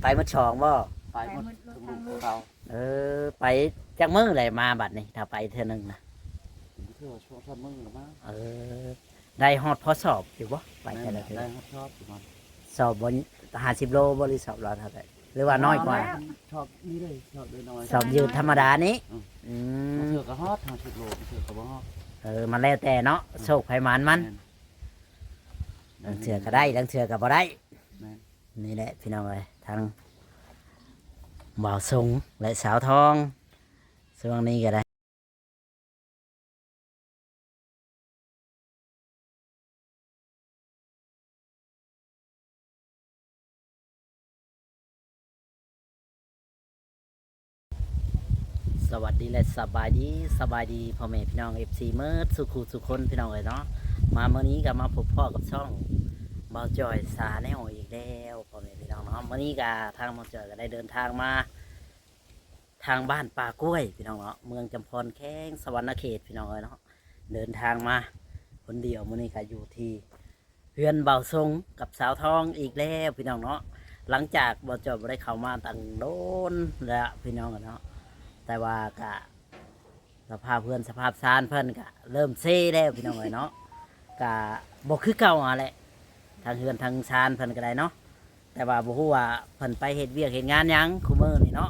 ໄປໝົດສອງບໍ່? ໄປໝົດ ໄປໝົດ ທັງລູກທັງເຕົ້າ. ເອີ ໄປຈັກມື້ແລ້ວມາບັດນີ້ ຖ້າໄປເທື່ອໜຶ່ງນະ? ເທື່ອສອງສາມມື້ລະມາ. ເອີ ໄດ້ຮອດພໍສອບຢູ່ບໍ່? ໄປແຕ່ລະເທື່ອ ໄດ້ຮອດສອບຢູ່. ສອບບໍ່ ຫ້າສິບໂລບໍ່ ຫຼືສອບລະເທົ່າໃດ ຫຼືວ່ານ້ອຍກວ່າ? ສອບນີ້ເດ້ ສອບນ້ອຍໆ ສອບຢືນທຳມະດານີ້. ອືມ ອືມ ບາງເທື່ອກໍຮອດຫ້າສິບໂລ ບາງເທື່ອກໍບໍ່ຮອດ. ເອີ ມັນແລ້ວແຕ່ເນາະ ແມ່ນ ໂຊກໃຜໝານມັນ. ແມ່ນ ບາງເທື່ອກໍໄດ້ ບາງເທື່ອກໍບໍ່ໄດ້. ແມ່ນ ນີ້ແຫຼະພີ່ນ້ອງເອີຍ ທັງບ່າວສົງ ແລະ ສາວທອງ ຊ່ວງນີ້ກໍໄດ້. ສະຫວັດດີ ແລະ ສະບາຍດີ ສະບາຍດີພໍ່ແມ່ພີ່ນ້ອງ ເອັຟຊີ ໝົດສູ່ຄູ່ສູ່ຄົນພີ່ນ້ອງເອີຍເນາະ. ມາມື້ນີ້ກໍມາພົບພໍ້ກັບຊ່ອງບ່າວຈ່ອຍຊາແນວອີກແລ້ວ ພໍ່ແມ່ພີ່ນ້ອງເນາະ. ມື້ນີ້ກໍທາງບ່າວຈ່ອຍກໍໄດ້ເດີນທາງມາ ທາງບ້ານປ່າກ້ວຍພີ່ນ້ອງເນາະ ເມືອງຈຳພອນ ແຂວງສະຫວັນນະເຂດພີ່ນ້ອງເອີຍເນາະ. ເດີນທາງມາຄົນດຽວ ມື້ນີ້ກໍຢູ່ທີ່ເຮືອນບ່າວສົງກັບສາວທອງອີກແລ້ວພີ່ນ້ອງເນາະ. ຫຼັງຈາກບ່າວຈ່ອຍບໍ່ໄດ້ເຂົ້າມາຕັ້ງດົນແລ້ວພີ່ນ້ອງເອີຍເນາະ ແຕ່ວ່າກະສະພາບເຮືອນສະພາບຊານເພິ່ນກະເລີ່ມເຊແລ້ວພີ່ນ້ອງເອີຍເນາະ. ກະບໍ່ຄືເກົ່າຫັ້ນແຫຼະ ທາງເຮືອນທາງຊານເພິ່ນກໍໄດ້ເນາະ. ແຕ່ວ່າບໍ່ຮູ້ວ່າເພິ່ນໄປເຮັດວຽກເຮັດງານຫຍັງຄູ່ມື້ນີ້ເນາະ.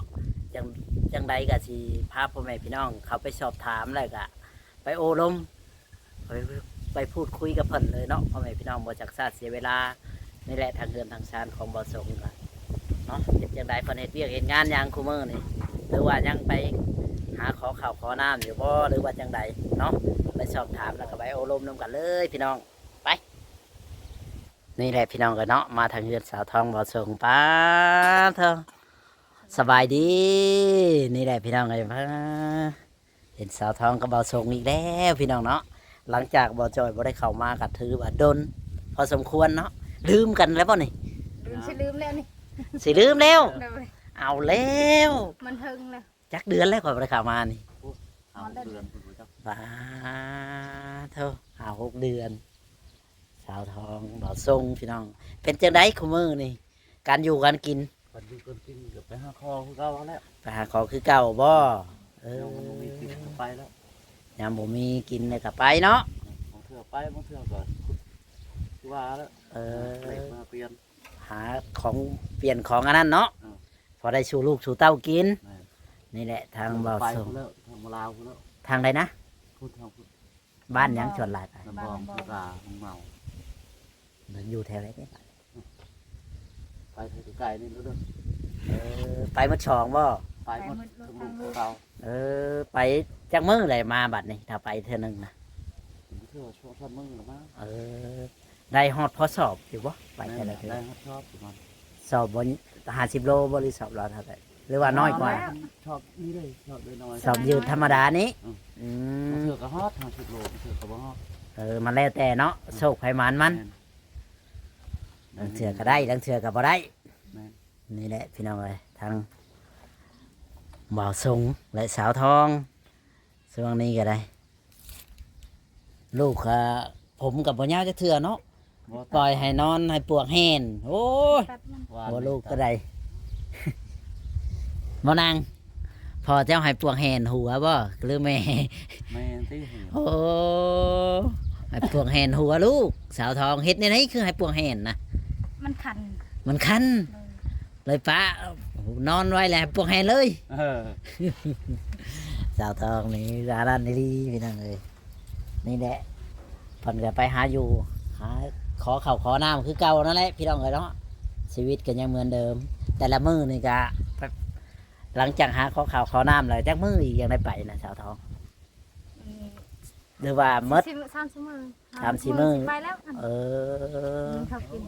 ຈັ່ງ ຈັ່ງໃດກໍຊິພາພໍ່ແມ່ພີ່ນ້ອງເຂົ້າໄປສອບຖາມ ແລ້ວກໍໄປໂອ້ລົມ ໄປ ໄປພູດຄຸຍກັບເພິ່ນເລີຍເນາະ ພໍ່ແມ່ພີ່ນ້ອງ ບໍ່ຈັກຊ້າເສຍເວລາ. ນີ້ແຫຼະ ທາງເຮືອນທາງຊານຂອງບ່າວສົງກໍເນາະ ເຮັດຈັ່ງໃດ ເພິ່ນເຮັດວຽກເຮັດງານຫຍັງຄູ່ມື້ນີ້ ຫຼືວ່າຍັງໄປຫາຂໍເຂົ້າຂໍນ້ຳຢູ່ບໍ່ ຫຼືວ່າຈັ່ງໃດເນາະ. ໄປສອບຖາມ ແລ້ວກໍໄປໂອ້ລົມນຳກັນເລີຍພີ່ນ້ອງ ໄປ. ນີ້ແຫຼະພີ່ນ້ອງເອີຍເນາະ ມາທາງເຮືອນສາວທອງບ່າວສົງ ປາເທີ ສະບາຍດີ. ນີ້ແຫຼະພີ່ນ້ອງເອີຍ ມາເຫັນສາວທອງກັບບ່າວສົງອີກແລ້ວພີ່ນ້ອງເນາະ. ຫຼັງຈາກບ່າວຈ່ອຍບໍ່ໄດ້ເຂົ້າມາກໍຖືວ່າດົນພໍສົມຄວນເນາະ. ລືມກັນແລ້ວບໍ່ນີ້? ລືມ ຊິລືມແລ້ວນີ້ ຊິລືມແລ້ວ. ໂດຍ ເອົາແລ້ວ ມັນເຖິງແລ້ວ ຈັກເດືອນແລ້ວຂ້ອຍບໍ່ໄດ້ເຂົ້າມານີ້? ໂອ້ ຫ້າຫົກເດືອນພຸ້ນບໍ່ຈັກ. ປາໂທ ຫ້າຫົກເດືອນ. ສາວທອງ ບ່າວສົງ ພີ່ນ້ອງ ເປັນຈັ່ງໃດຄູ່ມື້ນີ້ ການຢູ່ການກິນ? ການຢູ່ການກິນກໍໄປຫາຂໍຄືເກົ່າຫັ້ນແຫຼະ. ໄປຫາຂໍຄືເກົ່າບໍ່? ເອີ ຍັງບໍ່ມີກິນກໍໄປແລ້ວ ຍາມບໍ່ມີກິນແລ້ວກໍໄປເນາະ. ບາງເທື່ອໄປ ບາງເທື່ອກໍຄືວ່າແຫຼະ. ເອີ ເລກມາປ່ຽນ ຫາຂອງປ່ຽນຂອງອັນນັ້ນເນາະ. ເອີ ພໍໄດ້ສູ່ລູກສູ່ເຕົ້າກິນ. ແມ່ນ ນີ້ແຫຼະ ທາງບ່າວສົງ ທາງລາວພຸ້ນແຫຼະ. ທາງໃດນະ? ພຸ້ນ ທາງພຸ້ນ ບ້ານຫຍັງ ບ້ານບໍ່ ສ່ວນຫຼາຍໄປ? ບ້ານບໍ່ ບ້ານບໍ່ ຜູ້ກາ ຫ້ອງເມົາ. ມັນຢູ່ແຖວໃດເດ້? ໄປໄກໆນີ້ເດີ. ເອີ ໄປໝົດສອງບໍ່? ໄປໝົດ ໄປໝົດ ທັງລູກທັງເຕົ້າ. ເອີ ໄປຈັກມື້ແລ້ວມາບັດນີ້ ຖ້າໄປເທື່ອໜຶ່ງນະ? ເທື່ອສອງສາມມື້ລະມາ. ເອີ ໄດ້ຮອດພໍສອບຢູ່ບໍ່? ໄປແຕ່ລະເທື່ອ ໄດ້ຮອດສອບຢູ່. ສອບບໍ່ ຫ້າສິບໂລບໍ່ ຫຼືສອບລະເທົ່າໃດ ຫຼືວ່ານ້ອຍກວ່າ? ສອບນີ້ເດ້ ສອບນ້ອຍໆ ສອບຢືນທຳມະດານີ້. ອືມ ບາງເທື່ອກໍຮອດຫ້າສິບໂລ ບາງເທື່ອກໍບໍ່ຮອດ. ເອີ ມັນແລ້ວແຕ່ເນາະ ໂຊກໃຜໝານມັນ. ແມ່ນ ບາງເທື່ອກໍໄດ້ ບາງເທື່ອກໍບໍ່ໄດ້. ແມ່ນ ນີ້ແຫຼະພີ່ນ້ອງເອີຍ ທັງບ່າວສົງ ແລະ ສາວທອງ ຊ່ວງນີ້ກໍໄດ້ ລູກກໍ ຜົມກໍບໍ່ຍາວຈັກເທື່ອເນາະ ບໍ່ຕັດ ປ່ອຍໃຫ້ນອນໃຫ້ປວກແຫ້ນ. ໂອ້ຍ ຕັດມັນ ວ່າ ໂອ້ ລູກກໍໄດ້ ບໍ່ນາງ ພໍ່ເຈົ້າໃຫ້ປວກແຫ້ນຫົວບໍ່ ຫຼືແມ່? ແມ່ຕິ. ໂອ້ ໃຫ້ປວກແຫ້ນຫົວລູກ. ສາວທອງ ເຮັດແນວໃດຄືໃຫ້ປວກແຫ້ນນະ? ມັນຄັນ ມັນຄັນ ໂດຍ ເລີຍປະ ນອນໄວ້ແລ້ວປວກແຮນເລີຍ. ເອີ ສາວທອງນີ້ສາລັນອີ່ຫຼີພີ່ນ້ອງເອີຍ. ນີ້ແຫຼະ ເພິ່ນກໍໄປຫາຢູ່ ຫາຂໍເຂົ້າຂໍນ້ຳຄືເກົ່ານັ້ນແຫຼະພີ່ນ້ອງເອີຍເນາະ. ຊີວິດກໍຍັງເໝືອນເດີມ ແຕ່ລະມື້ນີ້ກໍ ຫຼັງຈາກຫາຂໍເຂົ້າຂໍນ້ຳແລ້ວ ຈັກມື້ອີກຍັງໄດ້ໄປນະສາວທອງ? ອືມ ຫຼືວ່າໝົດ ສາມສີ່ມື້ ສາມສີ່ມື້ ສາມສີ່ມື້ ຊິໄປແລ້ວ. ເອີ ມັນເຂົ້າກິນ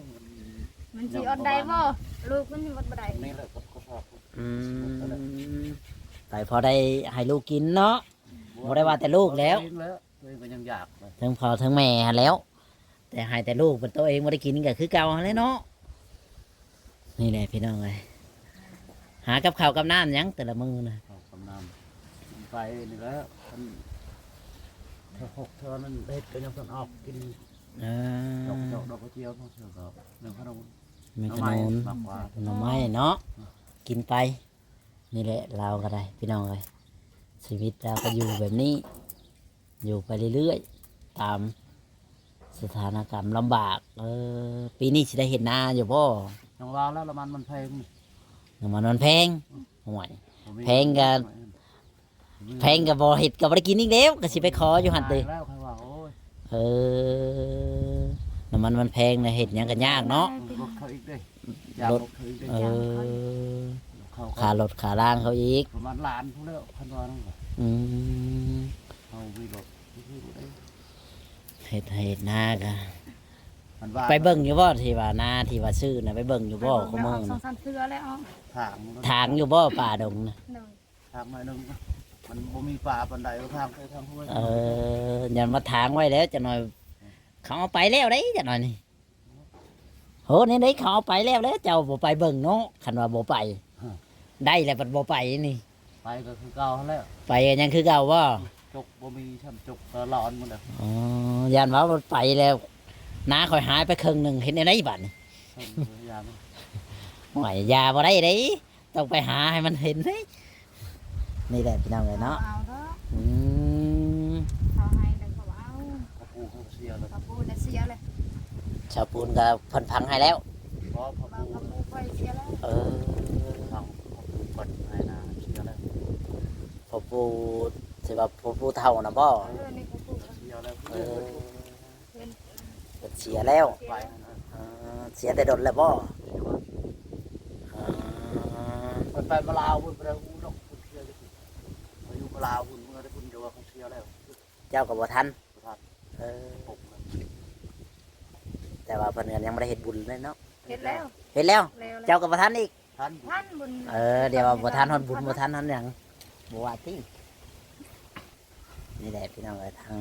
ມັນຊິອົດໄດ້ບໍ່? ລູກມັນອດບໍ່ໄດ້. ນີ້ແຫຼະກໍ ກໍຊອບ. ອືມ ໄປພໍໄດ້ໃຫ້ລູກກິນເນາະ. ບໍ່ໄດ້ວ່າແຕ່ລູກແລ້ວ ຕົວເອງແລ້ວ ຕົວເອງກໍຍັງຢາກເລີຍ ທັງພໍ່ທັງແມ່ຫັ້ນແລ້ວ. ແຕ່ໃຫ້ແຕ່ລູກ ບັດໂຕເອງບໍ່ໄດ້ກິນກໍຄືເກົ່າຫັ້ນແຫຼະເນາະ. ນີ້ແຫຼະພີ່ນ້ອງເອີຍ ຫາກັບເຂົ້າກັບນ້ຳຫຍັງແຕ່ລະມື້ນະ? ເຂົ້າກັບນ້ຳ ໄປນີ້ແຫຼະ ອັນເທື່ອຫົກເທື່ອນັ້ນເຮັດກໍຍັງບໍ່ທັນອອກກິນ. ເອີ ດອກ ດອກ ດອກກະຈຽວ ເທື່ອກໍໜຶ່ງຂະໜົມ. ແມ່ຂະໜູນ ໜໍ່ໄມ້ ໜໍ່ໄມ້ເນາະ ກິນໄປ. ນີ້ແຫຼະ ລາວກໍໄດ້ ພີ່ນ້ອງເອີຍ ຊີວິດລາວກໍຢູ່ແບບນີ້ ຢູ່ໄປເລື້ອຍໆ ຕາມສະຖານະການລຳບາກ. ເອີ ປີນີ້ຊິໄດ້ເຮັດນາຢູ່ບໍ່? ຍັງວ່າແລ້ວ ນ້ຳມັນມັນແພງ ນ້ຳມັນມັນແພງ. ໂອ້ຍ ບໍ່ມີ ແພງກໍ ແພງກໍບໍ່ເຮັດ ກໍບໍ່ໄດ້ກິນອີກແລ້ວ ກໍຊິໄປຂໍຢູ່ຫັ້ນຕິ. ແລ້ວຂ້ອຍວ່າ ໂອ້ຍ ເອີ ນ້ຳມັນມັນແພງນະ ເຮັດຫຍັງກໍຍາກເນາະ. ລົດເຂົາອີກເດ້ ຢາລົດເຂົາອີກເດ້. ເອີ ຄ່າລົດຄ່າລາງເຂົາອີກ ປະມານລ້ານພຸ້ນແລ້ວ ຄັນວ່ານັ້ນ. ອືມ ເຮົາມີລົດ ເຮັດໄຮ່ເຮັດນາກະ ມັນວ່າ ໄປເບິ່ງຢູ່ບໍ່ ທີ່ວ່ານາທີ່ວ່າຊື້ນະ ໄປເບິ່ງຢູ່ບໍ່? ໄປເບິ່ງ ຄູ່ມື້ ສອງສາມເທື່ອແລ້ວ ຖາງ ຖາງຢູ່ບໍ່ ປ່າດົງນະ? ໂດຍ ທາງໜ້ອຍໜຶ່ງ ມັນບໍ່ມີປ່າປານໃດ ທາງໄປທາງຫ້ວຍ. ເອີ ຢ້ານວ່າທາງໄວ້ແລ້ວ ຈັກໜ້ອຍເຂົາເອົາໄປແລ້ວເດ້ ຈັກໜ້ອຍນີ້. ໂຫ ແນວໃດເຂົາເອົາໄປແລ້ວແຫຼະ ເຈົ້າບໍ່ໄປເບິ່ງເນາະ. ຄັນວ່າບໍ່ໄປ ຮະ ໄດ້ແລ້ວບັດບໍ່ໄປນີ້ ໄປກໍຄືເກົ່າຫັ້ນແຫຼະ. ໄປກໍຍັງຄືເກົ່າບໍ່? ຈົກບໍ່ມີ ຊ້ຳຈົກກໍຫຼອນໝົດແລ້ວ. ອໍ ຢ້ານວ່າໄປແລ້ວ ນາຂ້ອຍຫາຍໄປເຄິ່ງໜຶ່ງ ເຮັດແນວໃດບາດນີ້? ເອີ ຢ່າ ໂອ້ຍ ຢ່າບໍ່ໄດ້ເດ້. ຕ້ອງໄປຫາໃຫ້ມັນເຫັນເດ້. ນີ້ແຫຼະພີ່ນ້ອງເອີຍເນາະ. ເອົາດອກ ອືມ ເຂົາໃຫ້ແລ້ວເຂົາເອົາ. ເຂົາປູກເຂົາເສຍແລ້ວ ເຂົາປູກນະເສຍແລ້ວ. ເສົາປູນກໍເພິ່ນພັງໃຫ້ແລ້ວ. ບໍ່ ເຂົາປູກ ເຂົາປູກໄວ້ເສຍແລ້ວ. ເອີ ເຂົາ ເຂົາປູກເພິ່ນໃຫ້ນະເສຍແລ້ວ. ພໍ່ປູ່ ຊິວ່າພໍ່ປູ່ເຖົ້ານະບໍ່? ເອີ ນີ້ພໍ່ປູກເສຍແລ້ວ. ເອີ ເພິ່ນເສຍແລ້ວ. ໄປ ເອີ ເສຍແຕ່ດົນແລ້ວບໍ່? ເອີ ເພິ່ນໄປມາລາວ ເພິ່ນບໍ່ໄດ້ຮູ້ດອກ ເພິ່ນເສຍຢູ່ພຸ້ນ ໄປຢູ່ມາລາວພຸ້ນ ເມື່ອໄດ້ພຸ້ນ ແຕ່ວ່າເພິ່ນເສຍແລ້ວ. ເຈົ້າກໍບໍ່ທັນ. ບໍ່ທັນ. ເອີ ແຕ່ວ່າເພິ່ນກໍຍັງບໍ່ໄດ້ເຮັດບຸນເລີຍເນາະ. ເຮັດແລ້ວ ເຮັດແລ້ວ. ແລ້ວ ເຈົ້າກໍບໍ່ທັນອີກ. ທັນ ທັນບຸນ. ເອີ ດຽວວ່າບໍ່ທັນຮອດບຸນ ບໍ່ທັນຮອດຫຍັງ ບໍ່ວ່າຕິ. ນີ້ແຫຼະພີ່ນ້ອງເອີຍ ທາງ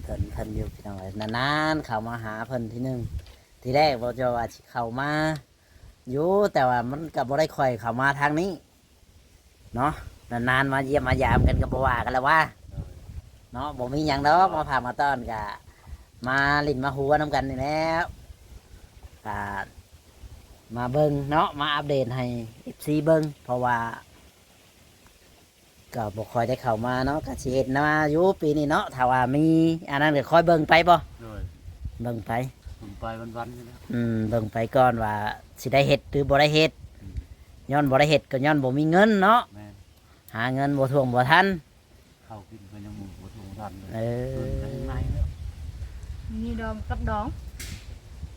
ເພິ່ນ ເພິ່ນຢູ່ພີ່ນ້ອງເອີຍ ນານໆເຂົ້າມາຫາເພິ່ນທີໜຶ່ງ. ທີແລກບໍ່ເຈົ້າວ່າຊິເຂົ້າມາຢູ່ ແຕ່ວ່າມັນກໍບໍ່ໄດ້ຄ່ອຍເຂົ້າມາທາງນີ້ເນາະ ນານໆມາຢ້ຽມມາຢາມກັນກໍບໍ່ວ່າກັນແລ້ວວ່າ ໂດຍ ເນາະ. ບໍ່ມີຫຍັງດອກ ມາພາກມາຕ້ອນ ກະມາຫຼິ້ນມາຫົວນຳກັນນີ້ແຫຼະ ກະມາເບິ່ງເນາະ ມາອັບເດດໃຫ້ເອັຟຊີເບິ່ງ ເພາະວ່າ ກໍບໍ່ຄ່ອຍໄດ້ເຂົ້າມາເນາະ ກໍຊິເຮັດນາຢູ່ປີນີ້ເນາະ ຖ້າວ່າມີອັນນັ້ນກໍຄ່ອຍເບິ່ງໄປບໍ່? ໂດຍ ເບິ່ງໄປ ເບິ່ງໄປວັນໆນີ້ແຫຼະ. ອືມ ເບິ່ງໄປກ່ອນວ່າຊິໄດ້ເຮັດຫຼືບໍ່ໄດ້ເຮັດ. ອືມ ຍ້ອນບໍ່ໄດ້ເຮັດກໍຍ້ອນບໍ່ມີເງິນເນາະ. ແມ່ນ ຫາເງິນບໍ່ຖ້ວງບໍ່ທັນ ເຂົ້າກິນກໍຍັງບໍ່ຖ້ວງບໍ່ທັນເລີຍ. ເອີ ເງິນກໍຍັງໜ້ອຍແລ້ວ ມີດອງກັບດອງ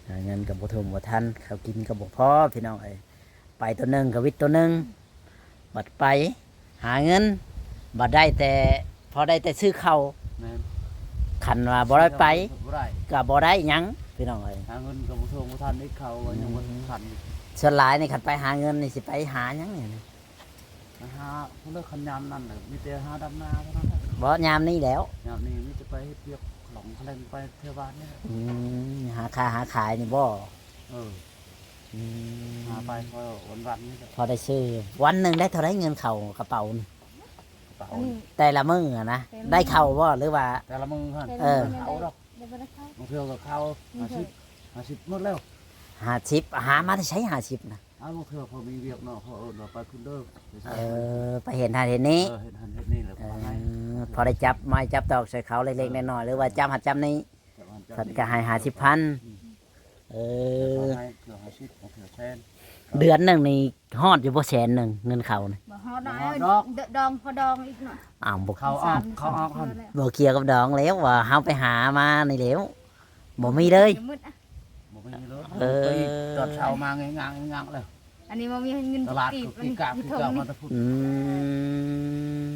ຫາເງິນກໍບໍ່ຖ້ວງບໍ່ທັນ ເຂົ້າກິນກໍບໍ່ພໍ ພີ່ນ້ອງເອີຍ. ໄປໂຕໜຶ່ງກໍວິດໂຕໜຶ່ງ ບັດໄປຫາເງິນ ບັດໄດ້ແຕ່ ພໍໄດ້ແຕ່ຊື້ເຂົ້າ. ແມ່ນ ຄັນວ່າບໍ່ໄດ້ໄປ ບໍ່ໄດ້ ກໍບໍ່ໄດ້ຫຍັງພີ່ນ້ອງເອີຍ. ຫາເງິນກໍບໍ່ຖ້ວງບໍ່ທັນອີກ ເຂົ້າກໍຍັງບໍ່ ອືມ ທັນ. ສ່ວນຫຼາຍນີ້ ຄັນໄປຫາເງິນນີ້ ຊິໄປຫາຫຍັງນີ້? ໄປຫາຜູ້ເລີກ ຄັນຍາມນັ້ນແຫຼະ ມີແຕ່ຫາດຳນາເທົ່ານັ້ນແຫຼະ. ບໍ່ ຍາມນີ້ແລ້ວ ຍາມນີ້ມີແຕ່ໄປເຮັດວຽກຂະຫຼອງຂະແລ່ນໄປແຖວບ້ານນີ້ແຫຼະ. ອືມ ຫາຄ້າຫາຂາຍນີ້ບໍ່? ເອີ ອືມ ຫາໄປພໍວັນໆນີ້ແຫຼະ ພໍໄດ້ຊື້. ວັນໜຶ່ງໄດ້ເທົ່າໃດເງິນເຂົ້າກະເປົານີ້? ກະເປົາ ອັນນີ້ ແຕ່ລະມື້ນະ ແຕ່ລະມື້ ໄດ້ເຂົ້າບໍ່ ຫຼືວ່າ ແຕ່ລະມື້ຫັ້ນ? ເອີ ເຂົ້າດອກ ບໍ່ໄດ້ເຂົ້າ ບາງເທື່ອກໍເຂົ້າ ບາງເທື່ອ ຫ້າສິບ ຫ້າສິບໝົດແລ້ວ. ຫ້າສິບ ຫາມາແຕ່ໃສ ຫ້າສິບນະ? ອ້າວ ບາງເທື່ອພໍມີວຽກເນາະ ເຂົາເອີ້ນວ່າໄປພຸ້ນເດີ ໄປໃສ ເອີ ໄປເຮັດຫັ້ນເຮັດນີ້ ເອີ ເຮັດຫັ້ນເຮັດນີ້ແຫຼະ ເອີ ພໍໄດ້ຈັບໄມ້ຈັບຕອກໃສ່ເຂົາເລັກໆ ເອີ ນ້ອຍໆ ຫຼືວ່າຈັບຫັ້ນຈັບນີ້ ເພິ່ນກໍໃຫ້ຫ້າສິບພັນ. ອືມ ເອີ ເດືອນໜຶ່ງນີ້ຮອດຢູ່ບໍ່ແສນໜຶ່ງ ເງິນເຂົ້ານີ້? ບໍ່ຮອດດອກ ດອງພໍດອງອີກເນາະ. ອ້າວ ບໍ່ ເຂົ້າອອກ ເຂົ້າອອກຫັ້ນ ບໍ່ກ່ຽວກັບດອງແລ້ວ ວ່າເຮົາໄປຫາມານີ້ແລ້ວ ບໍ່ມີເລີຍ ບໍ່ມີເລີຍ. ເອີ ຕອນເຊົ້າມາງາງໆແລ້ວ ອັນນີ້ບໍ່ມີເງິນ ຕະຫຼາດກໍກິກກາກກິກກາກມາແຕ່ພຸ້ນ. ອືມ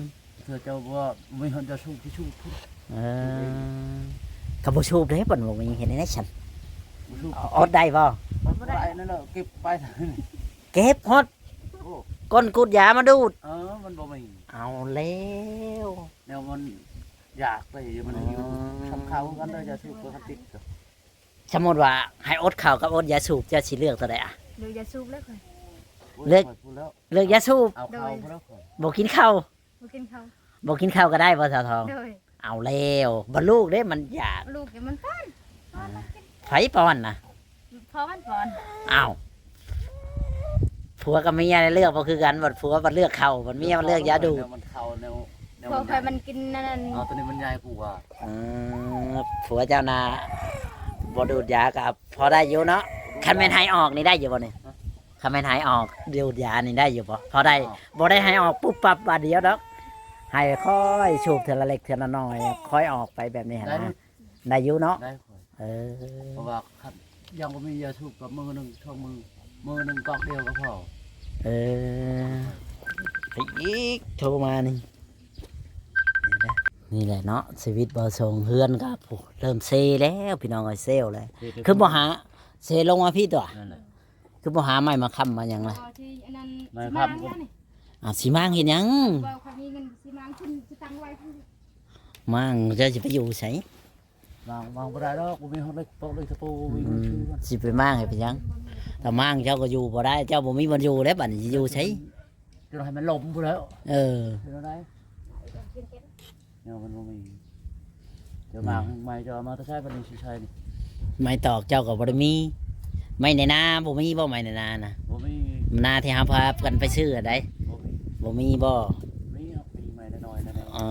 ເທື່ອເຈົ້າບໍ່ມີເງິນຈະສູບ ຊິສູບພຸ້ນ. ເອີ ກໍບໍ່ສູບເດ້ ເພິ່ນບໍ່ມີ ເຮັດແນວໃດຊັ້ນ? ບໍ່ສູບ ອົດໄດ້ບໍ່? ອົດບໍ່ໄດ້ນັ້ນແຫຼະ ເກັບໄປ ເກັບຮອດ ໂອ້ ກົ້ນກູດຢາມາດູດ. ເອີ ມັນບໍ່ມີ ເອົາແລ້ວ ແນວມັນຢາກໄປ ມັນຢູ່ ອໍ ຊຳເຂົາກັນເດີ ຢາສູບກັບຄັນຕິດ. ສົມມຸດວ່າໃຫ້ອົດເຂົ້າກັບອົດຢາສູບ ເຈົ້າຊິເລືອກຕົວໃດອະ? ເລືອກຢາສູບແລ້ວຂ້ອຍ ເລືອກ ເລືອກຢາສູບ. ເອົາເຂົ້າ ໂດຍ ພຸ້ນແລ້ວຂ້ອຍ ບໍ່ກິນເຂົ້າ ບໍ່ກິນເຂົ້າ ບໍ່ກິນເຂົ້າກໍໄດ້ບໍ່ ສາວທອງ? ໂດຍ ເອົາແລ້ວ ບາດລູກເດ້ ມັນຢາກ ລູກນີ້ມັນປ້ອນ ປ້ອນມັນກິນ. ໃຜປ້ອນນະ? ພໍມັນກ່ອນ. ອ້າວ ຜົວກັບເມຍເລືອກບໍ່ຄືກັນ ບັດຜົວບັດເລືອກເຂົ້າ ບັດເມຍບັດເລືອກຢາດູດ. ແນວມັນເຂົ້າ ແນວ ແນວ ຜົວຂ້ອຍມັນກິນອັນນັ້ນ ເອົາ ຕົວນີ້ມັນໃຫຍ່ກວ່າ. ເອີ ຜົວເຈົ້ານະບໍ່ດູດຢາກໍພໍໄດ້ຢູ່ເນາະ. ຄັນແມ່ນໃຫ້ອອກນີ້ໄດ້ຢູ່ບໍ່ນີ້? ຮະ? ຄັນແມ່ນໃຫ້ອອກ ດູດຢານີ້ໄດ້ຢູ່ບໍ່? ພໍໄດ້. ອອກ ບໍ່ໄດ້ໃຫ້ອອກປຸບປັບບາດດຽວດອກ ໃຫ້ຄ່ອຍສູບເທື່ອລະເລັກເທື່ອລະນ້ອຍ ຄ່ອຍອອກໄປແບບນີ້ຫັ້ນນະ. ໄດ້ຢູ່ເນາະ? ໄດ້ຂ້ອຍ. ເອີ ເພາະວ່າຄັນຍັງບໍ່ມີຢາສູບກໍມື້ໜຶ່ງສອງມື້ ມື້ໜຶ່ງກອກດຽວກໍພໍ. ເອີ ໄປອີກ ໂທມານີ້. ນີ້ແຫຼະເນາະ ຊີວິດບໍ່ສົ່ງ ເຮືອນກໍ ໂອ້ ເລີ່ມເຊແລ້ວ ພີ່ນ້ອງເອີຍ ເຊແລ້ວ. ຄືບໍ່ຫາ ເຊລົງມາພີ້ຕົວະ. ນັ້ນແຫຼະ. ຄືບໍ່ຫາໄມ້ມາຄ້ຳມາຫຍັງລະ? ອໍ ທີ່ອັນນັ້ນ ໄມ້ຄ້ຳ ຊິມາງແລ້ວນີ້. ອ້າວ ຊິມາງເຮັດຫຍັງ? ບໍ່ຄ່ອຍມີເງິນຊິມາງ ຂຶ້ນຊິຕັ້ງໄວ້ພຸ້ນ. ມາງ ເຈົ້າຊິໄປຢູ່ໃສ? ມາງ ມາງບໍ່ໄດ້ດອກ ບໍ່ມີຮອດເຫຼັກ ໂປະເຫຼັກຕະປູ ບໍ່ມີເງິນຊື້ມັນ. ຊິໄປມາງໃຫ້ເປັນຫຍັງ? ຖ້າມາງເຈົ້າກໍຢູ່ບໍ່ໄດ້ ເຈົ້າບໍ່ມີບ່ອນຢູ່ແລ້ວ ບັດນີ້ຊິຢູ່ໃສ? ຈະໃຫ້ມັນລົ້ມພຸ້ນແລ້ວ. ເອີ ເປັນແນວໃດ? ແນວມັນບໍ່ມີ ຈະມາ ອືມ ໃໝ່ ຈະເອົາມາແຕ່ໃສ ບັດນີ້ຊິໃຊ້ນີ້? ໄມ້ຕອກເຈົ້າກໍບໍ່ໄດ້ມີ ໄມ້ໃນນາບໍ່ມີບໍ່? ໄມ້ໃນນານະ ບໍ່ມີ. ນາທີ່ເຮົາພາກັນໄປຊື້ຫັ້ນໃດ? ບໍ່ມີ. ບໍ່ມີບໍ່? ມີ ມີໄມ້ນ້ອຍໆ ນັ້ນແຫຼະ. ອໍ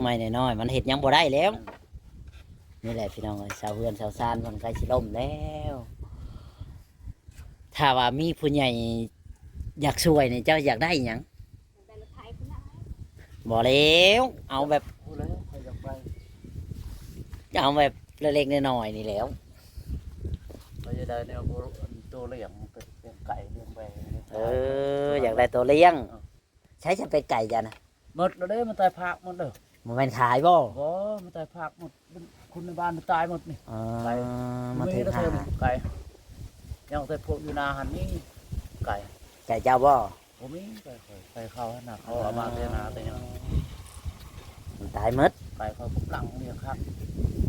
ໄມ້ນ້ອຍໆ ມັນເຮັດຫຍັງບໍ່ໄດ້ແລ້ວ. ນັ້ນແຫຼະ ນີ້ແຫຼະພີ່ນ້ອງເອີຍ ເສົາເຮືອນເສົາຊານມັນໃກ້ຊິລົ້ມແລ້ວ. ຖ້າວ່າມີຜູ້ໃຫຍ່ຢາກຊ່ວຍນີ້ ເຈົ້າຢາກໄດ້ຫຍັງ? ໄດ້ລົດໄຖພຸ້ນລະ. ບໍ່ແລ້ວ ເອົາແບບ ບໍ່ແລ້ວ ຂ້ອຍຢາກໄປ ເອົາແບບເລັກໆນ້ອຍໆນີ້ແຫຼ້ວ. ຂ້ອຍຢາກໄດ້ແນວໂຕລ້ຽງ ແບບລ້ຽງໄກ່ລ້ຽງແບ. ເອີ ຢາກໄດ້ໂຕລ້ຽງ. ເອີ ໃຊ້ຈະເປັນໄກ່ເຈົ້ານະ? ໝົດແລ້ວເດ້ ມັນຕາຍພາກໝົດເດີ. ບໍ່ແມ່ນຂາຍບໍ່? ບໍ່ ມັນຕາຍພາກໝົດ ຄົນໃນບ້ານມັນຕາຍໝົດນີ້. ອໍ ໄກ່ ມາຖືກຫາ ໄກ່ ຍັງແຕ່ພວກຢູ່ນາຫັ້ນມີໄກ່. ໄກ່ເຈົ້າບໍ່? ບໍ່ມີ ໄກ່ຂ້ອຍ ໄກ່ເຂົາຫັ້ນນະ ເຂົາເອົາມາແຕ່ນາແຕ່ຫຍັງ ມັນຕາຍໝົດ. ໄກ່ຂ້ອຍກຳລັງລ້ຽງຄັກ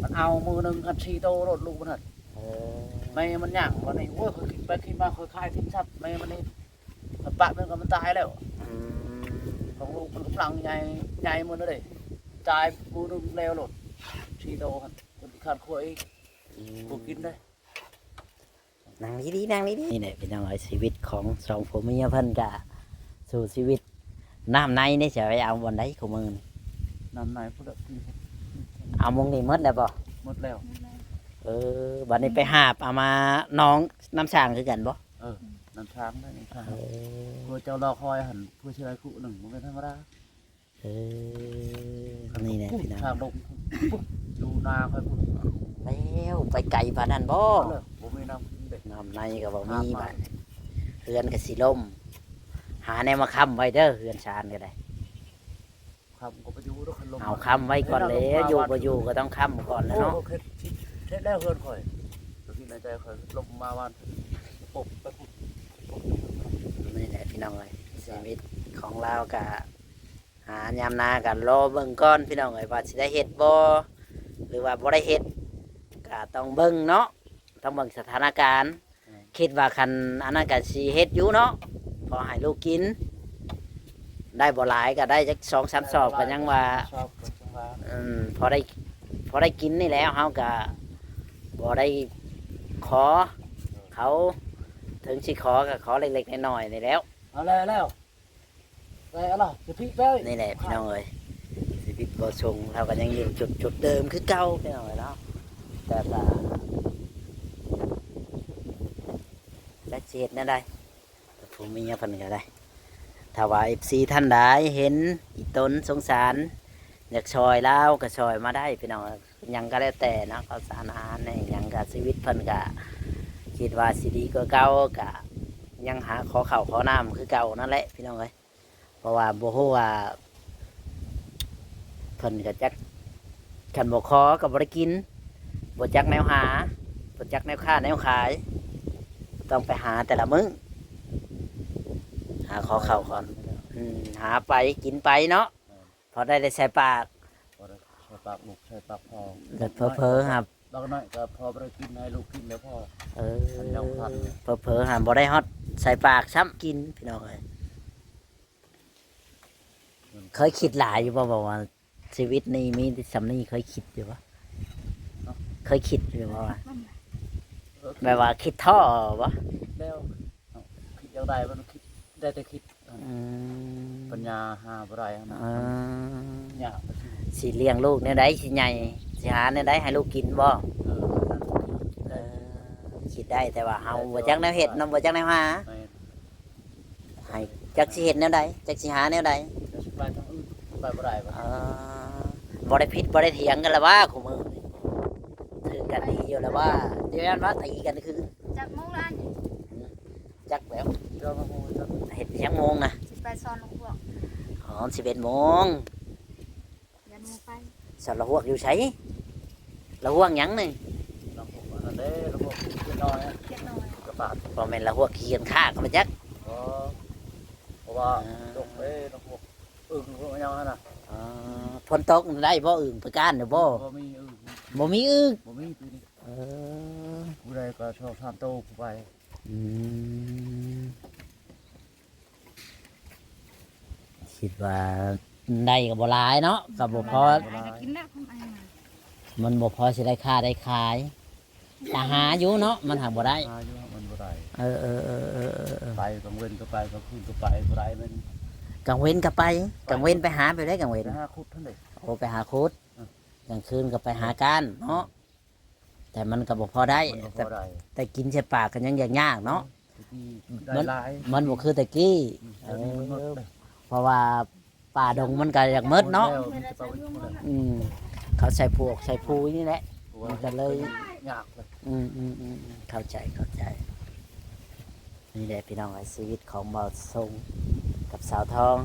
ມັນເອົາມື້ໜຶ່ງຄັນສີ່ໂຕໂລດ ລູກມັນຫັ້ນ. ເອີ ແມ່ມັນຍ່າງ ບັດນີ້ ໂອ້ຍ ຂ້ອຍຄິດໄປຄິດມາ ຂ້ອຍຂາຍຖິ້ມຊະ ແມ່ມັນນີ້ ມັນປະມັນກໍມັນຕາຍແລ້ວ. ອືມ ຂອງລູກມັນກຳລັງໃຫຍ່ ໃຫຍ່ໝົດແລ້ວເດ້ ຕາຍມື້ໜຶ່ງແລ້ວໂລດ ສີ່ໂຕຫັ້ນ ເພິ່ນຂາດຄົວອີກ. ອືມ ບໍ່ກິນເດ້. ນັ່ງດີໆ ນັ່ງດີໆ. ນີ້ແຫຼະພີ່ນ້ອງເອີຍ ຊີວິດຂອງສອງຜົວເມຍເພິ່ນກະສູ້ຊີວິດ. ນ້ຳໃນນີ້ຈະໄປເອົາບ່ອນໃດຄູ່ມື້ນີ້? ນ້ຳໃນພຸ້ນແຫຼະ ເອົາໝ່ອງນີ້ໝົດແລ້ວບໍ່? ໝົດແລ້ວ. ເອີ ບັດນີ້ໄປຫາບເອົາມາໜອງນ້ຳຊ້າງຄືກັນບໍ່? ເອີ ນ້ຳຊ້າງໄດ້ ນ້ຳຊ້າງ. ເອີ ເພື່ອເຈົ້າລໍຄອຍຫັ້ນ ເພື່ອຊິໄດ້ຄູ່ໜຶ່ງ ບໍ່ແມ່ນທຳມະດາ. ເອີ ນີ້ແຫຼະພີ່ນ້ອງ ທາງລົງ ຢູ່ນາຂ້ອຍພຸ້ນ. ແລ້ວໄປໄກປານນັ້ນບໍ່? ບໍ່ມີນ້ຳກິນເດ້ ນ້ຳໃນກໍບໍ່ມີ. ບາດເຮືອນກໍຊິລົ້ມ ຫາແນວມາຄ້ຳໄວ້ເດີ ເຮືອນຊານກໍໄດ້. ຄ້ຳກໍບໍ່ຢູ່ດອກ ຄັນລົມ ເອົາຄ້ຳໄວ້ກ່ອນແຫຼະ ຢູ່ບໍ່ຢູ່ກໍຕ້ອງຄ້ຳກ່ອນແຫຼະເນາະ. ໂອ້ ເຮັດ ເຮັດແລ້ວເຮືອນຂ້ອຍ ກໍຄິດໃນໃຈຂ້ອຍ ລົມມາວານ ປົບໄປພຸ້ນ. ນີ້ແຫຼະພີ່ນ້ອງເອີຍ ຊີວິດຂອງລາວກະ ຫາຍາມນາກໍລໍເບິ່ງກ່ອນພີ່ນ້ອງເອີຍ ວ່າຊິໄດ້ເຮັດບໍ່ ຫຼືວ່າບໍ່ໄດ້ເຮັດ ກໍຕ້ອງເບິ່ງເນາະ ຕ້ອງເບິ່ງສະຖານະການ. ແມ່ນ ຄິດວ່າຄັນອັນນັ້ນກໍຊິເຮັດຢູ່ເນາະ ພໍໃຫ້ລູກກິນ ໄດ້ບໍ່ຫຼາຍກໍໄດ້ຈັກສອງສາມສອບກໍຍັງວ່າ ສອບກໍຍັງວ່າ ອືມ ພໍໄດ້ ພໍໄດ້ກິນນີ້ແຫຼະ ເຮົາກໍບໍ່ໄດ້ຂໍເຂົາ ເຖິງຊິຂໍກໍຂໍເລັກໆນ້ອຍໆນີ້ແຫຼະ. ເອົາແລ້ວ ແລ້ວ ໄປເອົາລະ ຈະພິໄປ. ນີ້ແຫຼະພີ່ນ້ອງເອີຍ ຊີວິດບໍ່ຊົງ ເຮົາກໍຍັງຢູ່ຈຸດ ຈຸດເດີມຄືເກົ່າພີ່ນ້ອງເອີຍເນາະ. ແຕ່ກໍ ແລ້ວຊິເຮັດແນວໃດ ຜູ້ເມຍເພິ່ນກໍໄດ້ ຖ້າວ່າເອັຟຊີທ່ານໃດເຫັນອີ່ຕົນສົງສານ ຢາກຊ່ອຍລາວກໍຊ່ອຍມາໄດ້ພີ່ນ້ອງເອີຍ. ຫຍັງກໍແລ້ວແຕ່ເນາະ ເຂົ້າສານອາຫານແດ່ ຫຍັງກໍຊີວິດເພິ່ນກໍຄິດວ່າຊິດີກວ່າເກົ່າ ກໍຍັງຫາຂໍເຂົ້າຂໍນ້ຳຄືເກົ່ານັ້ນແຫຼະພີ່ນ້ອງເອີຍ. ເພາະວ່າບໍ່ຮູ້ວ່າເພິ່ນກໍຈັກ ຄັນບໍ່ຂໍກໍບໍ່ໄດ້ກິນ ບໍ່ຈັກແນວຫາ ບໍ່ຈັກແນວຄ້າແນວຂາຍ ຕ້ອງໄປຫາແຕ່ລະມື້ ຫາຂໍເຂົ້າຂອງ ອືມ ຫາໄປກິນໄປເນາະ. ພໍໄດ້ ໄດ້ໃສ່ປາກ ພໍໄດ້ໃສ່ປາກລູກໃສ່ປາກພໍ່ ແລະເຜີໆຫາ ບັກນ້ອຍກໍພໍບໍ່ໄດ້ກິນ ໃຫ້ລູກກິນແລ້ວພໍ. ເອີ ເຜີໆຫາບໍ່ໄດ້ຮອດໃສ່ປາກຊ້ຳກິນພີ່ນ້ອງເອີຍ. ເຄີຍຄິດຫຼາຍຢູ່ບໍ່ ແບບວ່າຊີວິດນີ້ມີສ່ຳນີ້ ເຄີຍຄິດຢູ່ບໍ່? ເອີ ເຄີຍຄິດຢູ່ບໍ່ວ່າ ເອີ ແບບວ່າຄິດທໍ້ບໍ່? ແລ້ວ ເນາະ ຄິດຢາກໄດ້ ມັນຄິດໄດ້ແຕ່ຄິດ ອືມ ປັນຍາຫາບໍ່ໄດ້ຫັ້ນນະ ເອີ ຍາກ ຊິລ້ຽງລູກແນວໃດ ຊິໃຫຍ່ ຊິຫາແນວໃດໃຫ້ລູກກິນບໍ່? ເອີ ເອີ ຄິດໄດ້ ແຕ່ວ່າເຮົາ ແຕ່ ບໍ່ຈັກແນວເຮັດເນາະ ບໍ່ຈັກແນວຫາ ແມ່ນ ໃຫ້ ຈັກຊິເຮັດແນວໃດ ຈັກຊິຫາແນວໃດ ແຕ່ຊິໄປທາງອື່ນ ໄປບໍ່ໄດ້ ເອີ ບໍ່ໄດ້ຜິດບໍ່ໄດ້ຖຽງກັນລະວ່າ ຄູ່ມື້ນີ້ຖືກກັນດີຢູ່ລະວ່າ ດຽວນັ້ນວ່າຕີກັນຄື ຈັກໂມງລະອັນ ຈັກແລ້ວ ເຈົ້າມາໂມງຈັກ ເຮັດຈັກໂມງນະ ຊິໄປສອນລະຫວກ ອໍ ສິບເອັດໂມງ ຢ້ານໝູ່ໄປ ສອນລະຫວກຢູ່ໃສ? ລະຫວກຫຍັງນີ້? ລະຫວກອັນນັ້ນເດ້ ລະຫວກຂີ້ເກີຍນ້ອຍ ຂີ້ເກີຍນ້ອຍ ກະປາດ ບໍ່ແມ່ນລະຫວກຂີ້ເກີຍຂ້າກະມາຈັກ ບໍ່ ເພາະວ່າ ເອີ ຕົກເດ້ ລະຫວກ ອຶ່ງພວກຫຍັງຫັ້ນນະ ອໍ ຝົນຕົກໄດ້ບໍ່ ອຶ່ງໄປກ້ານຢູ່ບໍ່? ບໍ່ມີອຶ່ງ ບໍ່ມີອຶ່ງ ບໍ່ມີປີນີ້ ເອີ ຜູ້ໃດກໍສອງສາມໂຕຜູ້ໄປ ອືມ ຄິດວ່າໄດ້ກໍບໍ່ຫຼາຍເນາະ ກໍບໍ່ພໍ ບໍ່ຫຼາຍ ມັນບໍ່ພໍຊິໄດ້ຄ້າໄດ້ຂາຍ ຕາຫາຢູ່ເນາະ ມັນຫາບໍ່ໄດ້ ຫາຢູ່ ມັນບໍ່ໄດ້ ເອີ ເອີ ໄປກາງເວັນກໍໄປ ກາງຄືນກໍໄປ ບໍ່ໄດ້ແມ່ນ ກາງເວັນກໍໄປ ກາງເວັນໄປຫາແບບໃດກາງເວັນ? ໄປຫາຂຸດຫັ້ນເດ້ ໂອ້ ໄປຫາຂຸດ ເອີ ກາງຄືນກໍໄປຫາກ້ານເນາະ ແຕ່ມັນກໍບໍ່ພໍໄດ້ ມັນບໍ່ພໍໄດ້ ແຕ່ ແຕ່ກິນໃສ່ປາກກໍຍັງຍາກໆເນາະ ອືມ ແຕ່ກີ້ໄດ້ຫຼາຍ ມັນ ມັນບໍ່ຄືແຕ່ກີ້ ອືມ ເອີ ດຽວນີ້ມັນໝົດແລ້ວ ເພາະວ່າປ່າດົງມັນກໍຢາກໝົດເນາະ ໝົດແລ້ວ ມີແຕ່ປ່າ ອືມ ເຂົາໃສ່ຜວກໃສ່ພູນີ້ແຫຼະ ມັນກໍເລີຍຍາກເລີຍ ອືມໆໆ ເຂົ້າໃຈ ເຂົ້າໃຈ ນີ້ແຫຼະພີ່ນ້ອງເອີຍ ຊີວິດຂອງບ່າວຊົງກັບສາວທອງ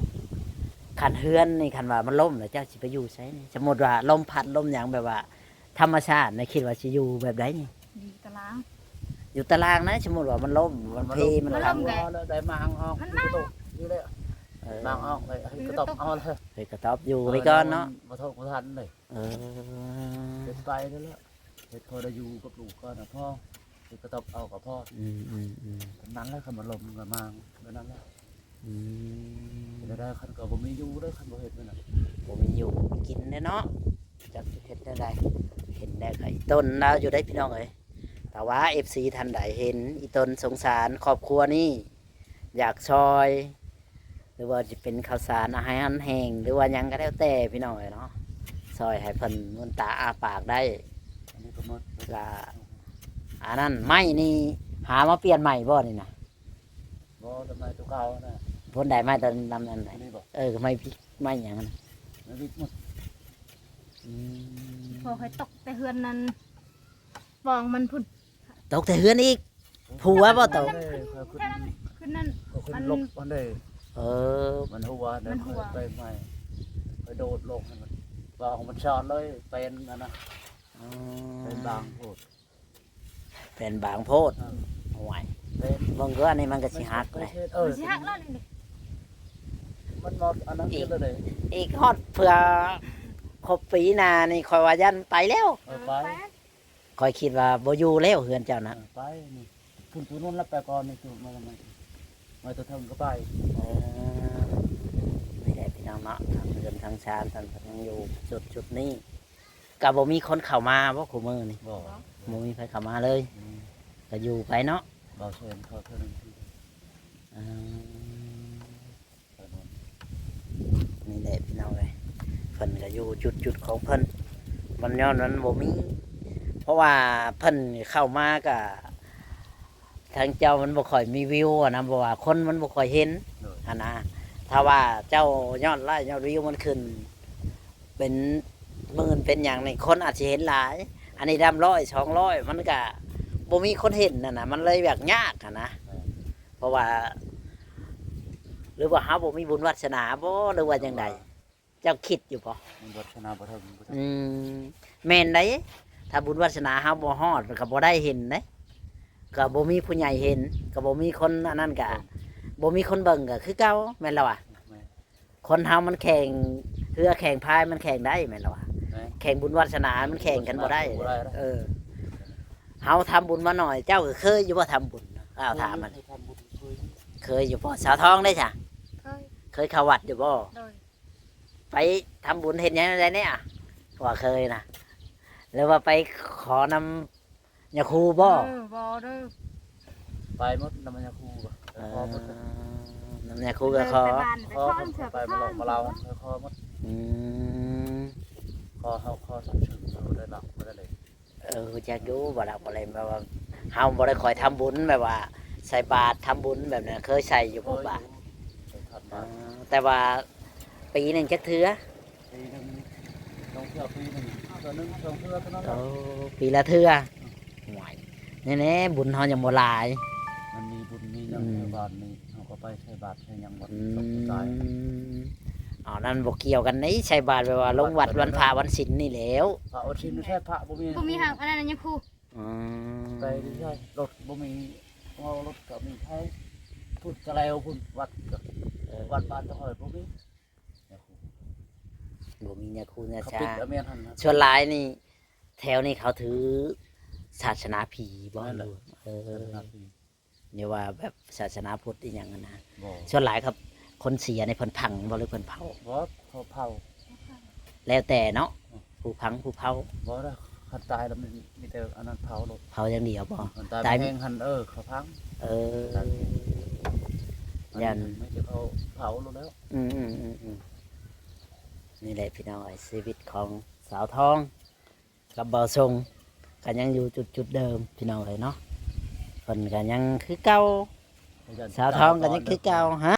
ຄັນເຮືອນນີ້ ຄັນວ່າມັນລົ້ມແລ້ວ ເຈົ້າຊິໄປຢູ່ໃສນີ້? ສົມມຸດວ່າລົມພັດລົມຫຍັງ ແບບວ່າ ທຳມະຊາດນະ ຄິດວ່າຊິຢູ່ແບບໃດນີ້? ຢູ່ຕາລາງ ຢູ່ຕາລາງນະ ສົມມຸດວ່າມັນລົ້ມ ມັນເພ ມັນພັງ ມັນລົ້ມກໍໄດ້ມາງອອກ ມັນມາງ ຢູ່ແລ້ວ ເອີ ມາງອອກເລີຍ ເຮັດກະຕອບເອົາເລີຍ ເຮັດກະຕອບຢູ່ໄວ້ກ່ອນເນາະ ບໍ່ທົນບໍ່ທັນເລີຍ ເອີ ເຮັດໄປນັ້ນແຫຼະ ເຮັດພໍໄດ້ຢູ່ກັບລູກກ່ອນນະພໍ ເຮັດກະຕອບເອົາກໍພໍ ອືມໆໆ ປານນັ້ນແຫຼະ ຄັນມັນລົ້ມກໍມາງແບບນັ້ນແຫຼະ ອືມ ເຮັດໄດ້ ຄັນກໍບໍ່ມີຢູ່ເດ້ ຄັນບໍ່ເຮັດນັ້ນນະ ບໍ່ມີຢູ່ກິນແດ່ເນາະ ຈັກຊິເຮັດແນວໃດ ເຫັນແດ່ໄຂ້ຕົ້ນລາວຢູ່ໄດ໋ພີ່ນ້ອງເອີຍ ແຕ່ວ່າເອັຟຊີທ່ານໃດເຫັນອີ່ຕົນສົງສານຄອບຄົວນີ້ ຢາກຊ່ອຍ ຫຼືວ່າຈະເປັນເຂົ້າສານອາຫານແຫ້ງ ຫຼືວ່າຫຍັງກໍແລ້ວແຕ່ພີ່ນ້ອງເອີຍເນາະ ຊ່ອຍໃຫ້ເພິ່ນລືມຕາອ້າປາກໄດ້ ອັນນີ້ກໍໝົດ ລະ ອັນນັ້ນໄມ້ນີ້ຫາມາປ່ຽນໃໝ່ບໍ່ນີ້ນະ? ບໍ່ ແຕ່ໄມ້ຕົວເກົ່ານະ ພຸ້ນໄດ້ໄມ້ຕົວນຳນັ້ນ ອັນນີ້ບໍ່ ເອີ ໄມ້ພິກໄມ້ຫຍັງຫັ້ນນະ ໄມ້ພິກໝົດ ອືມ ພໍໃຫ້ຕົກແຕ່ເຮືອນນັ້ນ ປອງມັນພຸ້ນ ຕົກແຕ່ເຮືອນອີກ ຜົວບໍ່ຕົກ ຂຶ້ນນັ້ນ ມັນ ເອີ ມັນຫົວ ມັນຫົວ ໄປໃໝ່ ໄປໂດດລົງໃຫ້ມັນ ປອງມັນຊອນເລີຍ ເປັນອັນນະ ອໍ ເປັນບາງໂພດ ແຜ່ນບາງໂພດ ເອີ ໂອ້ຍ ເປັນ ເບິ່ງເດີ ອັນນີ້ມັນກໍຊິຫັກເລີຍ ເອີ ມັນຊິຫັກແລ້ວນີ້ ມັນໝົດອັນນັ້ນ ອີກ ແລ້ວເດ້ ອີກຮອດເພື່ອຄົບປີໜ້ານີ້ ຂ້ອຍວ່າຢ້ານໄປແລ້ວ ເອີ ໄປ ໄປ ຂ້ອຍຄິດວ່າບໍ່ຢູ່ແລ້ວເຮືອນເຈົ້ານະ ເອີ ໄປນີ້ ຂຶ້ນຕົວນັ້ນແລ້ວ ໄປກ່ອນນີ້ ຕົວມາ ມາ ມາຕົວເທິງກໍໄປ ເອີ ນີ້ແຫຼະພີ່ນ້ອງເນາະ ທາງເຮືອນທາງຊານເພິ່ນກໍຍັງຢູ່ຈຸດ ຈຸດນີ້ ກໍບໍ່ມີຄົນເຂົ້າມາບໍ່ຄູ່ມື້ນີ້? ບໍ່ ບໍ່ມີໃຜເຂົ້າມາເລີຍ ອືມ ກໍຢູ່ໄປເນາະ ບໍ່ເຊີນເຂົາເທື່ອໜຶ່ງ ອືມ ໄປນອນ ນີ້ແຫຼະພີ່ນ້ອງເອີຍ ເພິ່ນກໍຢູ່ຈຸດໆຂອງເພິ່ນ ມັນຍ້ອນມັນບໍ່ມີ ເພາະວ່າເພິ່ນເຂົ້າມາກໍ ທາງເຈົ້າມັນບໍ່ຄ່ອຍມີວິວຫັ້ນນະ ເພາະວ່າຄົນມັນບໍ່ຄ່ອຍເຫັນ ໂດຍ ຫັ້ນນະ ຖ້າວ່າເຈົ້າຍອດໄລ້ຍອດວິວມັນຂຶ້ນເປັນໝື່ນເປັນຫຍັງນີ້ ຄົນອາດຊິເຫັນຫຼາຍ ອັນນີ້ດຳຮ້ອຍສອງຮ້ອຍ ມັນກະບໍ່ມີຄົນເຫັນຫັ້ນນະ ມັນເລີຍແບບຍາກຫັ້ນນະ ແມ່ນ ເພາະວ່າ ຫຼືວ່າເຮົາບໍ່ມີບຸນວາດສະໜາບໍ່ ຫຼືວ່າຈັ່ງໃດ? ເຈົ້າຄິດຢູ່ບໍ່? ບຸນວາດສະໜາບໍ່ເຖິງ ບໍ່ເຖິງ ອືມ ແມ່ນໃດ໋ ຖ້າບຸນວາດສະໜາເຮົາບໍ່ຮອດ ກໍບໍ່ໄດ້ເຫັນເດ້ ກໍບໍ່ມີຜູ້ໃຫຍ່ເຫັນ ກໍບໍ່ມີຄົນອັນນັ້ນ ກໍ ເອີ ບໍ່ມີຄົນເບິ່ງ ກໍຄືເກົ່າ ແມ່ນລະວະ? ແມ່ນ ຄົນເຮົາມັນແຂ່ງເຮືອແຂ່ງພາຍ ມັນແຂ່ງໄດ້ ແມ່ນລະວະ? ແມ່ນ ແຂ່ງບຸນວາດສະໜາ ມັນແຂ່ງກັນບໍ່ໄດ້ ບໍ່ໄດ້ ເອີ ເຮົາທຳບຸນມາໜ້ອຍ ເຈົ້າກໍເຄີຍຢູ່ບໍ່ທຳບຸນ? ອ້າວ ຖາມມັນ ເຄີຍຢູ່ບໍ່? ສາວທອງເດ້ຊະ? ເຄີຍ ເຄີຍເຂົ້າວັດຢູ່ບໍ່? ໂດຍ ໄປທຳບຸນເຮັດຫຍັງແນວໃດແດ່? ວ່າເຄີຍນະ ຫຼືວ່າໄປຂໍນຳ ຍາຄູບໍ່? ເອີ ບໍ່ເດີ ໄປໝົດນຳຍາຄູ ເອີ ຂໍໝົດ ນຳຍາຄູກໍຂໍ ເດີນໄປບ້ານໄປ ຂໍ ຂໍເທື່ອ ໄປ ໄປ ມາເລາະມາລາວ ຂໍໝົດ ອືມ ຂໍເຮົາ ຂໍສັກຊື່ເຮົາໄດ້ລັກບໍ່ໄດ້ເລີຍ ເອີ ຮູ້ຈັກຢູ່ ບໍ່ລັກບໍ່ເລັນ ແບບວ່າເຮົາບໍ່ໄດ້ຄ່ອຍທຳບຸນ ແບບວ່າໃສ່ບາດທຳບຸນແບບນັ້ນ ເຄີຍໃສ່ຢູ່ບໍ່ບາດ? ເຄີຍຢູ່ ເຄີຍທຳບາດ ອໍ ແຕ່ວ່າປີໜຶ່ງຈັກເທື່ອ? ປີໜຶ່ງ ສອງເທື່ອ ປີໜຶ່ງ ເທື່ອໜຶ່ງ ສອງເທື່ອເທົ່ານັ້ນແຫຼະ ໂອ້ ປີລະເທື່ອ ອືມ ໂອ້ຍ ແນ່ໆ ບຸນເຮົາຍັງບໍ່ຫຼາຍ ມັນມີບຸນມີຫຍັງ ອືມ ແຖວບ້ານນີ້ ເຮົາກໍໄປໃສ່ບາດໃສ່ຫຍັງວັດ ອືມ ສົບຜູ້ຕາຍ ອໍ ນັ້ນບໍ່ກ່ຽວກັນເດ້ ໃສ່ບາດແບບວ່າລົງວັດວັນພະວັນສິນນີ້ແຫຼ້ວ ພະວັນສິນແທ້ ພະບໍ່ມີ ບໍ່ມີຫາງ ອັນນັ້ນຍັງຄູ ອໍ ໄປໄດ້ ລົດບໍ່ມີ ເວົ້າລົດກໍມີໃຊ້ ພຸດກະແລວພຸ້ນ ວັດກໍ ເອີ ວັດບ້ານຕະຫອຍບໍ່ມີ ຍາຄູ ບໍ່ມີຍາຄູຍາຊາ ເຂົາປິດລະແມ່ນຫັ້ນນະ ສ່ວນຫຼາຍນີ້ ແຖວນີ້ເຂົາຖືສາສະໜາຜີບໍ່? ແມ່ນແຫຼະ ເອີ ສາສະໜາຜີ ຫຼືວ່າແບບສາສະໜາພຸດອີ່ຫຍັງຫັ້ນນະ? ບໍ່ ສ່ວນຫຼາຍຄັບ ຄົນເສຍນີ້ເພິ່ນຝັງບໍ່ ຫຼືເພິ່ນເຜົາ? ບໍ່ ເຂົາເຜົາ ແລ້ວແຕ່ເນາະ ອືມ ຜູ້ຝັງຜູ້ເຜົາ ບໍ່ລະ ຄັນຕາຍລະມີ ມີແຕ່ອັນນັ້ນເຜົາໂລດ ເຜົາຢ່າງດຽວບໍ່? ອືມ ຄັນຕາຍ ຕາຍແຮງຫັ້ນ ເອີ ເຂົາຝັງ ເອີ ຕາຍແຮງ ຢ້ານ ມີແຕ່ເຜົາ ເຜົາໂລດແລ້ວ ອືມໆໆໆ ນີ້ແຫຼະພີ່ນ້ອງເອີຍ ຊີວິດຂອງສາວທອງ ກັບບ່າວຊົງກໍຍັງຢູ່ຈຸດໆເດີມພີ່ນ້ອງເອີຍເນາະ ເພິ່ນກໍຍັງຄືເກົ່າ ສາວທອງກໍຍັງຄືເກົ່າ ຮະ